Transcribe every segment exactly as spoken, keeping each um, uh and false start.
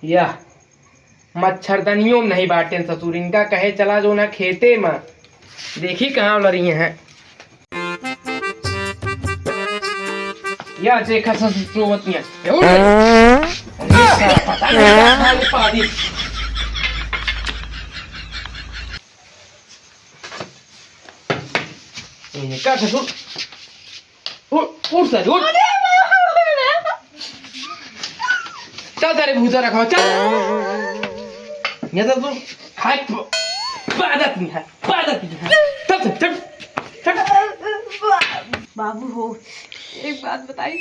या मच्छरदनियो में नहीं बाटेन ससुर, इनका कहे चला जो ना खेते में, देखी कहाँ लरी हैं। या देखा ससुर सोवत नहीं है। ए, उठ। पता नहीं क्या हाल पादी। इनका ससुर उठ, उठ सारे, उठ। अरे बाप रे। चल सारे भूसा रखा, चल। ये तो तू हाय प-, पादत नहीं है, पादत नहीं है। चल, चल, चल, चल। बा-, बाबू हो, एक बात बताई,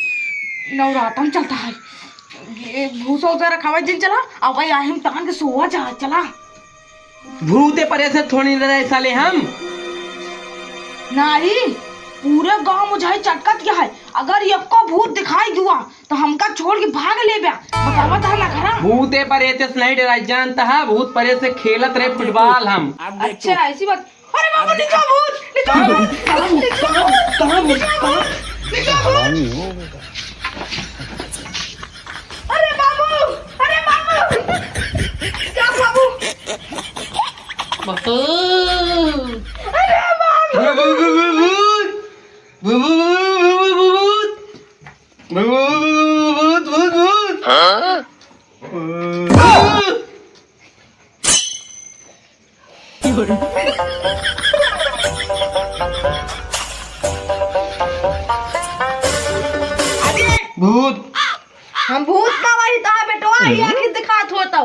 नवरातन चलता है, ये भूसा उसा रखावा जिन चला, अब भाई हम तान के सोवा जा, चला। भूते परे से थोड़ी न रहे साले हम। नाही, पूरे गांव मुझे चटकत गया है। अगर यक्को भूत दिखाई दुआ, तो हमका छोड़ के भाग लेब्या। बतावा था ना घरा। भूते परे से नहीं डराई, जानता है, भूत परे से खेलत रहे फुटबॉल हम। अच्छा, ऐसी बात। अरे बाबू, निकाल भूत, निकाल भूत, निकाल भूत, निकाल भूत, निकाल भूत। अरे बाबू, अरे बाबू, क्या बाबू? बाबू। अरे बाबू। भूत, भूत, भूत, भूत, भूत। भूत, भूत, भूत, भूत। हाँ? भूत। हम भूत का वही तहा बेटवा, ये आखिर दिखात हो तो।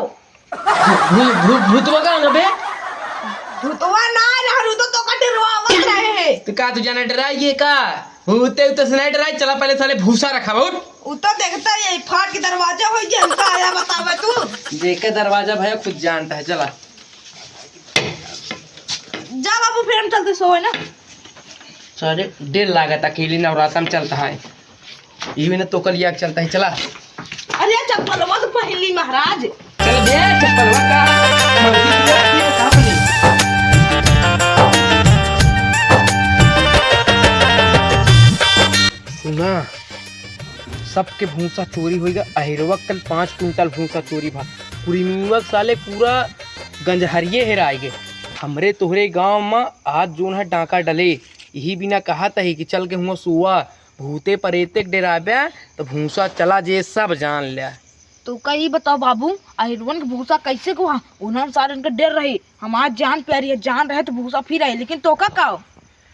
भू-, भू-, भूतवा का ना बे? भूतवा ना रहा, उ तो तोका डरवावत रहे। तो का तू जाना डराई ये का? भूते उ तो से नहीं डराई, चला पहले साले भूसा रखा, उठ। उ तो देखता ही है, फाट के दरवाजा हो गया, हमका आया बतावे तू। जेके दरवाजा भैया खुद जानता है, चला। जा बाबू, फिर हम चलते सोए ना। सारे डेढ़ लागत अकेले नवरातम चलता है। इही में न तोका लिया के चलता है, चला। अरे चप्पलवा तो पहन ली महाराज। चल बे, चप्पलवा का मर्जी तू रखी है, का बोली? सुना, सबके भूसा चोरी होइगा, अहिरवा कल पाँच कुंटल भूसा चोरी भा। कुरिमीवा साले पूरा गंजहरिये हेराइगे। हमरे तोहरे गाँव मा आज जोन है डाका डले, इही बिना कहत ही कि चल के हुआ सोवा, भूते परेते के डेराबे, त भूसा चला जे सब जान ल्या। तो का ई बताओ बाबू, अहिरवन के भूसा कैसे कुहा? उन्हन सारे इनके डर रही, हमार जान प्यारी है, जान रहे तो भूसा फिर आई, लेकिन तो का काओ?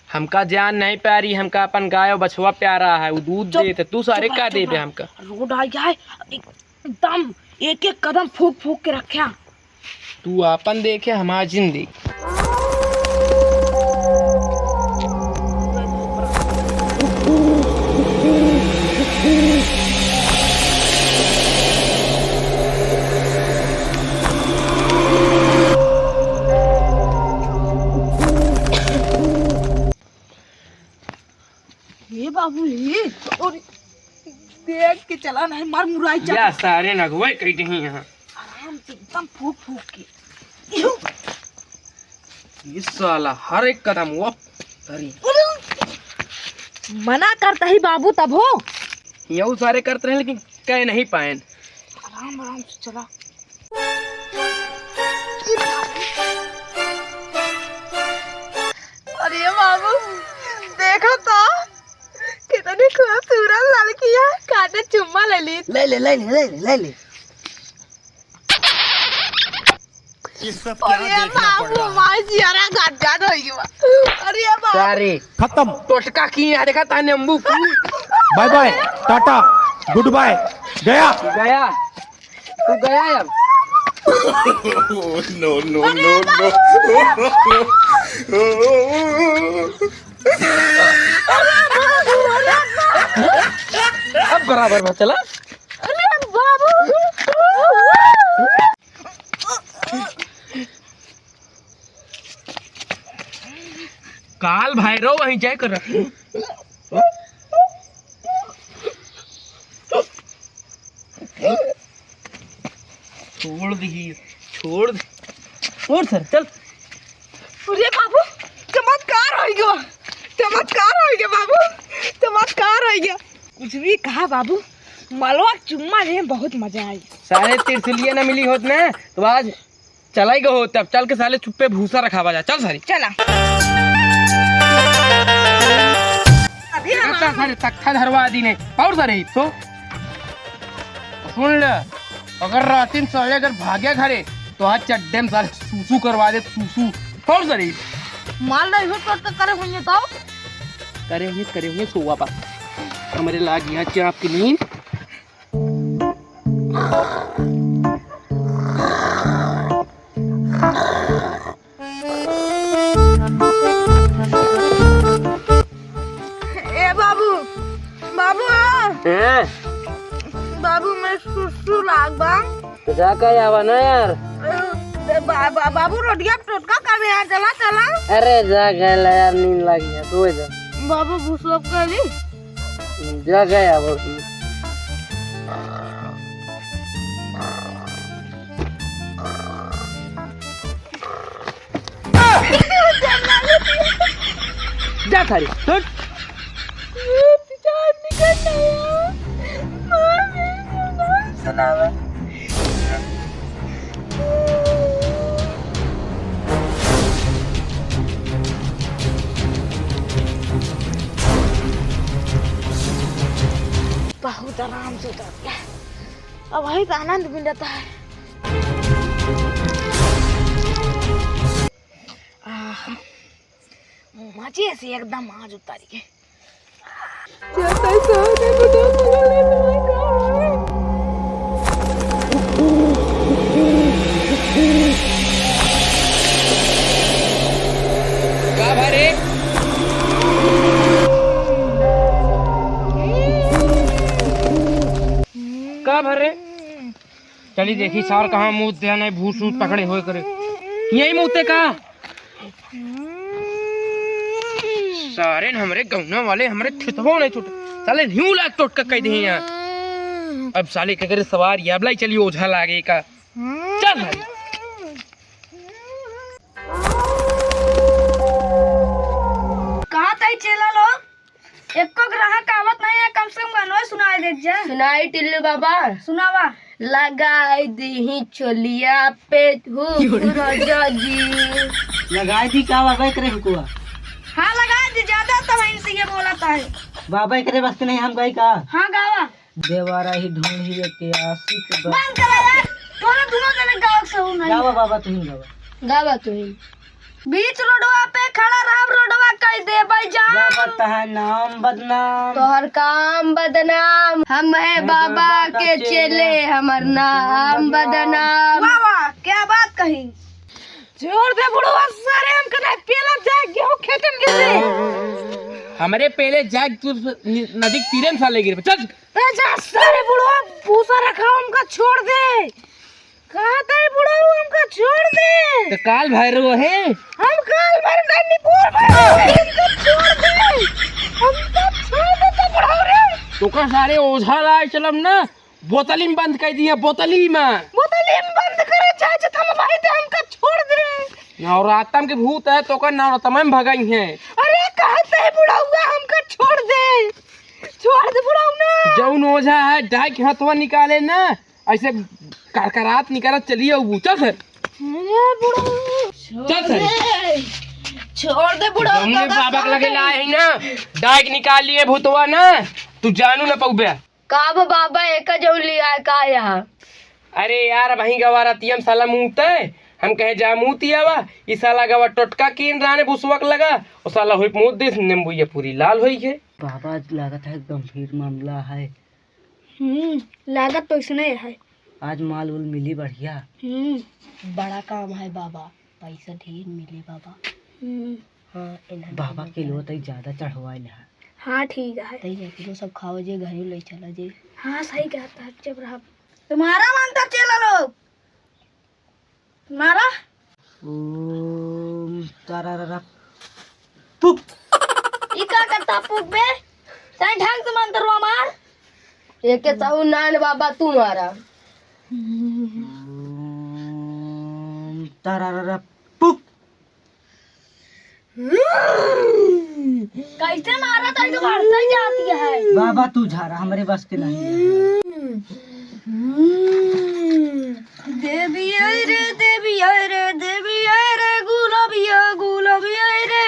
हमका जान नहीं प्यारी, हमका अपन गाय और बछवा प्यारा है, वो दूध चुप, देते, तू सारे चुप रह, का चुप देबे रह। हमका? रोड आ गया है, एकदम एक एक कदम फूक फूक के रख्या। तू आपन देखे, हमार जिन देख। हे बाबू, हे, और देख के चला नहीं, मार मुराई चला। या सारे नगवे कह दही यहाँ। आराम से एकदम फूक फूक के। इहू। ये साला हर एक कदम वो धरी। मना करता ही बाबू तब हो। यहू सारे करते रहे लेकिन कह नहीं पाएन। आराम आराम से चला। अरे बाबू, देखा तो, कितनी खूबसूरत लड़की है, काटे चुम्मा ले ली। ले ले, ले ले, ले ले, ले ले। ये सब क्या अरे देखना पड़ बाबू, रहा है? माई जियारा घाट घाट होई गवा। अरे बाबू। सारे खत्म। टोटका की यहाँ देखा था नींबू की। Bye bye, tata, good bye, गया। गया। तू गया अब। No, no, no, no। अब बराबर बा, चला। अरे बाबू। काल भैरव वहीं जाए कर। छोड़ दी, छोड़ दे। छोड़ सर, चल। अरे बाबू, चमत्कार होइ गया, चमत्कार होइ गया बाबू, चमत्कार होइ गया। कुछ भी कहा बाबू, मलवा चुम्मा ले बहुत मजा आई। सारे त्रिशूलिया ना मिली होत ना, तो आज चलाई गो होत। अब चल के साले चुप्पे भूसा रखावा जा। चल सारे। चला। अभी हम अच्छा सारे तख्ता धरवा दी ने। और सारे तो सुन ले, अगर रातिन साले अगर भागे घरे, तो आज चड्डे में साले सूसू करवा दे, सूसू। और सारे। माल नहीं हो तो करे होइए तो? करे होइए, करे होइए, सोवा बा। हमरे लाग यहाँ चाप की नींद। ए बाबू, बाबू आ। हैं? बाबू, मैं सुसु लाग बा। तो जा के आवा ना यार। ए, बा-, बा-, बाबू, रोडिया पे टोटका कर यार, चला, चला। अरे जा गए ला यार, नींद लाग गया, सो जा। बाबू, भूसवा कर ली। जा के आवा। जा थारी, हट। बहुत आराम से उतर गया। अब वही तो आनंद मिलता है। आह, मजे से एकदम आज उतर गए। का भरे? का भरे? चली देखी सार कहाँ मुँह दे, नहीं भूत सूत पकड़े होए करे। यही मुँह ते का? सारे न हमरे गौना वाले हमरे थितवो नहीं छूटे। साले न्यू लाग टोटका कह दे यहाँ। अब साले के करे सवार याबलाई चली ओझा लागे का। चल भाई। कहाँ तई चला लो? एको ग्राहक आवत नहीं है, कम से कम गनवा सुनाई देत जा। सुनाई टिल्लू बाबा। सुनावा। लगाई दीही चोलिया पे हुक राजा जी। लगाई दी का बाबा एकरे हुकुआ? हाँ, लगाई दी, ज्यादा तो वहीं से ये बोला था है। बाबा एकरे बस के नहीं, हम गाई का? हाँ, गावा। देवारा ही ढूंढिए के आशिक बा। बंद करा यार, तोरा दोनों जने गावक से हो नहीं। गावा बाबा, तू ही गावा। गावा तू ही। बीच रोडवा पे खड़ा रहब, रोडवा कई देबै जाम। गावा तहार नाम बदनाम। तोहर काम बदनाम। हम है बाबा के चेले, हमर नाम बदनाम। वाह, वाह, क्या बात कही। छोड़ दे बुढ़वा, सारे हमका नहीं पेला जाए, गेहूं खेते में गिर दे। हमरे पेले जाए, तू नदी के तीरे में साले गिर। चल। ए जा, सारे बुढ़वा, भूसा रखा, हमका छोड़ दे। कहत है बुढ़ऊ, हमका छोड़ दे। तो काल भैरव है। हम काल भैरव नहीं, निपुर भैरव है, हमका छोड़ दे। हमका छोड़ दे तो बुढ़ऊ रे। तोका सारे ओझा लाए चलब ना, बोतली में बंद कर दिए, बोतली में। बोतली में बंद करे चाहे जितना भाई दे, हमका छोड़ दे। नवरातम के भूत है, तोका नवरातम में भगाई है। अरे कहत है बुढ़ऊआ, हमका छोड़ दे। छोड़ दे बुढ़ऊ ना। जौन ओझा है, डाइक हथवा निकाले ना, ऐसे करकरात निकालत चलिए अबू, चल सर। अरे बुढ़ऊ, चल सर। छोड़ दे बुढ़ऊ, जौने बाबा के लगे लाए है ना, डाइक निकाल लिए भूतवा ना, तू जानू ना पउबे। का बा बाबा, एका जौन लिया है का यहाँ? अरे यार, वहीं गवा रतियम साला मूते, हम कहे जा मूती आवा, ई साला गवा टोटका कीन राने बुसवक लगा, और साला हुई मूत दिस, नींबू ये पूरी लाल होई है। बाबा, लागत है गंभीर मामला है। हम्म, लागत तो इसने है। आज माल उल मिली बढ़िया। हम्म। बड़ा काम है बाबा, पैसा ढेर मिले बाबा। हम्म। हाँ, इन्हें बाबा के लो तई ज्यादा चढ़वाइल है। हाँ, ठीक है। तई जाके तो सब खाओ जे, घरे ले चला जे। हाँ, सही कहता है, चुप रहा। तुम्हारा मंत्र चला लो। मारा। ओम तारारारा पुक। ई का करता पुक बे? सही ढंग से मंत्र हुआ मार। एके साहू नान बाबा तू मारा। ओम तारारारा पुक। कैसे मारा था, तो बढ़ता ही जाती है। बाबा, तू झारा, हमरे बस के नहीं है। देवी आए रे, देवी आए रे, देवी आए रे, गुलाबिया, गुलाबिया रे।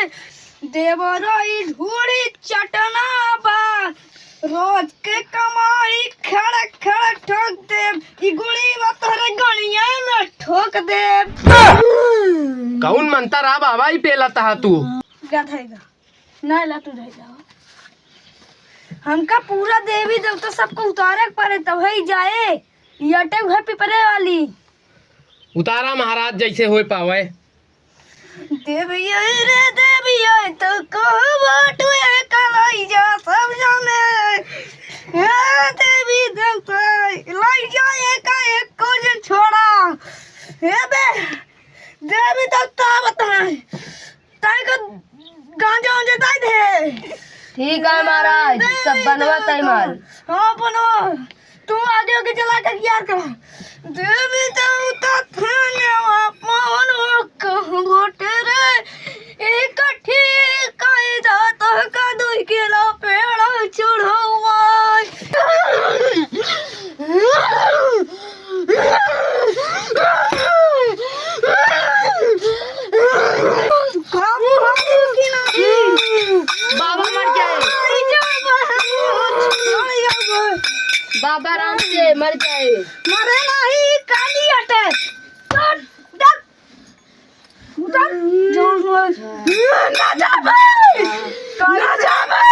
देवराई ढूढ़ी चटना बा। रोज के कमाई खड़ खड़ ठोक देब, ई गुड़ी बा तोहरे गड़िया में ठोक देब। कौन मंतर आ बाबा ई पेला तहा तू? गधइगा। ना ला तू रह जाओ। हमका पूरा देवी देवता सबको उतारे के पड़े तब ही जाए। ई अटे उहे पिपरे वाली। उतारा महाराज जैसे होए पावे। देवी आई रे देवी आई, तो कहो बाटू एक लई जा सब जाने। हे देवी देवता, लई जा एक, एक को जन छोड़ा। हे बे, देवी देवता बताए, ताई को गांजा उंजा दे दे। ठीक है महाराज, सब बनवा तय माल। हाँ, बनवा। तू आगे होके चला कर यार करा। देवी देवता थाने अपन कहूँ गोटे रे, एक ठीक कहे जात का दुई किलो पेड़ा चढ़ावा। बाबा मर जाए। बाबा राम से मर जाए। मरे नाही, काली अटे। उतर। ना जाबे। ना जाबे।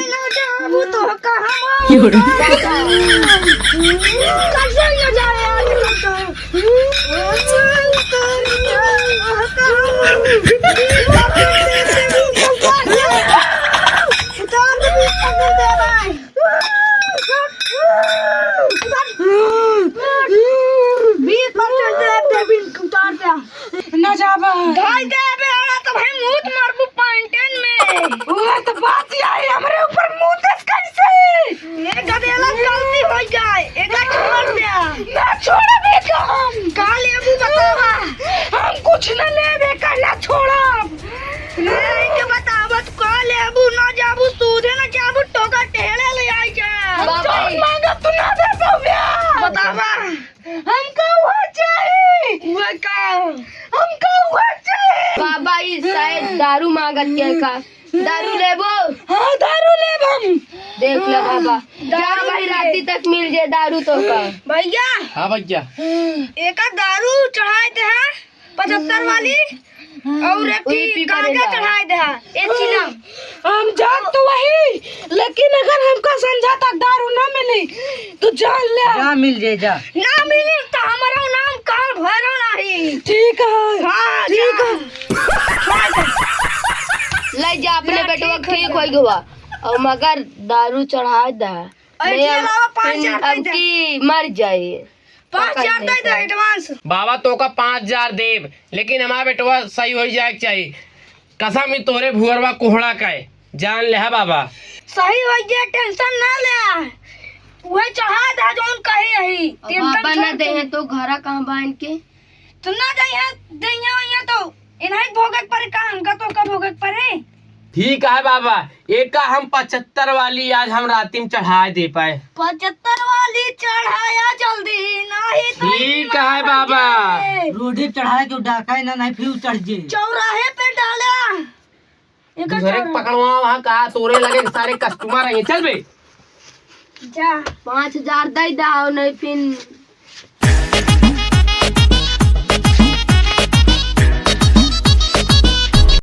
ना जाबे। तो कहाँ? कैसे ना जाए आज तो? बीस परसेंट दे दे, बिन उतार दे। ना जाबा। भाई दे बे, अड़ा तो भाई मूत मारबू पैंटन में। ओए तो बात ही आई, हमरे ऊपर मूत दस कैसे? ये गदेला गलती हो जाए, एका छोड़ दे। ना छोड़ब एका हम। का लेबू बतावा? हम कुछ न लेबे का, ना छोड़ब। नहीं के बतावा, तू का लेबू, ना जाबू, सूधे ना जाबू, टोका टेढ़े ले आई जा। हम बाबा जौन मांगब, तू ना दे पाबे। बतावा। हमका हुआ चाही। हुआ का? हमका हुआ चाही। बाबा, ई शायद दारू मांगत के का? दारू लेबो? हाँ, दारू लेब हम। देख ले बाबा, दारू जा भाई, लेब। राती तक मिल जाए दारू तो का। भैया। हाँ भैया। एका दारू चढ़ाए दे, हाँ, पचहत्तर वाली। और एक वही ठी पीपा गांजा लेला। चढ़ाए दे, हाँ, एक चिलम। हम जाब तो वही, लेकिन अगर हमका संझा तक दारू ना मिली, तो जान ले। जा मिल जाए, जा। ना मिली, तो हमारा नाम काल भैरव नहीं। ठीक है। हाँ, ठीक जा। है। ले जा अपने ले, बेटवा ठीक है। ठीक हो गवा। और मगर दारू चढ़ा दे। अरे, नहीं, के अलावा पाँच हजार अब दे दे। की मर जाए। पाँच हजार दे दे advance। बाबा, तोका पाँच हजार देब, लेकिन हमार बेटवा सही होइ जाए के चाही। कसम ही तोरे भुअरवा कोहड़ा का है, जान ले हा बाबा। सही होइ जाए, tension ना ले। उहे चढ़ा दे जौन कहे यही। अब tension बाबा ना छोड़ दे तू। हैं तो घरा कहाँ बा इनके? तो ना दइहे, दइहे वइहे तो इन्हीं भोगे के परे का, हमका तो का भोगे के परे? ठीक है बाबा, एका हम पचहत्तर वाली आज हम राती में चढ़ाए दे पाए। पचहत्तर वाली चढ़ाया जल्दी, नहीं तो ठीक है बाबा। रोडे पे चढ़ाए के डाका है ना, नहीं फिर चढ़ जे। चौराहे पे डाला। एका दूसरे के चढ़ा। पकड़वा वहाँ कहा तोरे लगे सारे customer आएंगे। चल बे। जा। पाँच हजार दे दो, नहीं फिर